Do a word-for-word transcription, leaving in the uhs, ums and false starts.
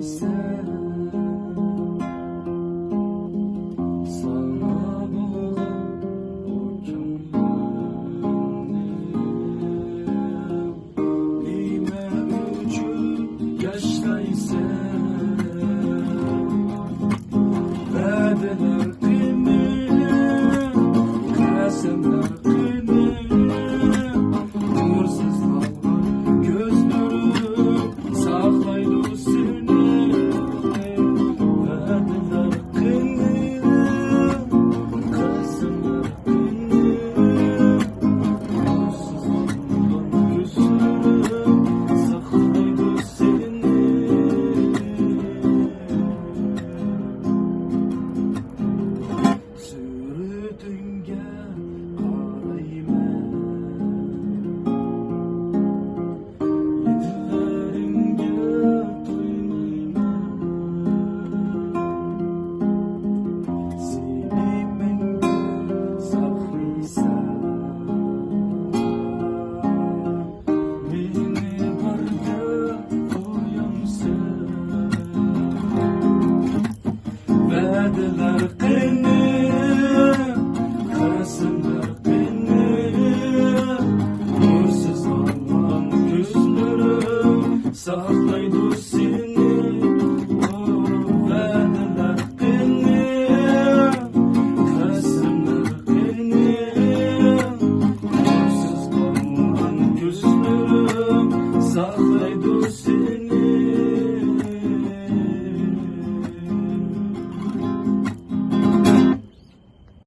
سەن ساڭا بولغان ئوچۇملارنى نېمە ئۈچۈن ياشلايسەن؟ ۋەدىلەر قېنى، قەسەملەر قېنى؟ نۇرسىز قالغان كۆزلىرىم ساقلايدۇ سېنى. ۋەدىلەر قېنى، قەسەملەر قېنى؟ نۇرسىز قالغان كۆزلىرىم ساقلايدۇ سېنى. سۈرىتىڭگە قارايمەن، ھىدلىرىڭگە تويمايمەن. سېنى مەڭگۈ ساقلىسام، مېنى بىر دەپ قويامسەن؟ ۋەدىلەر قېنى؟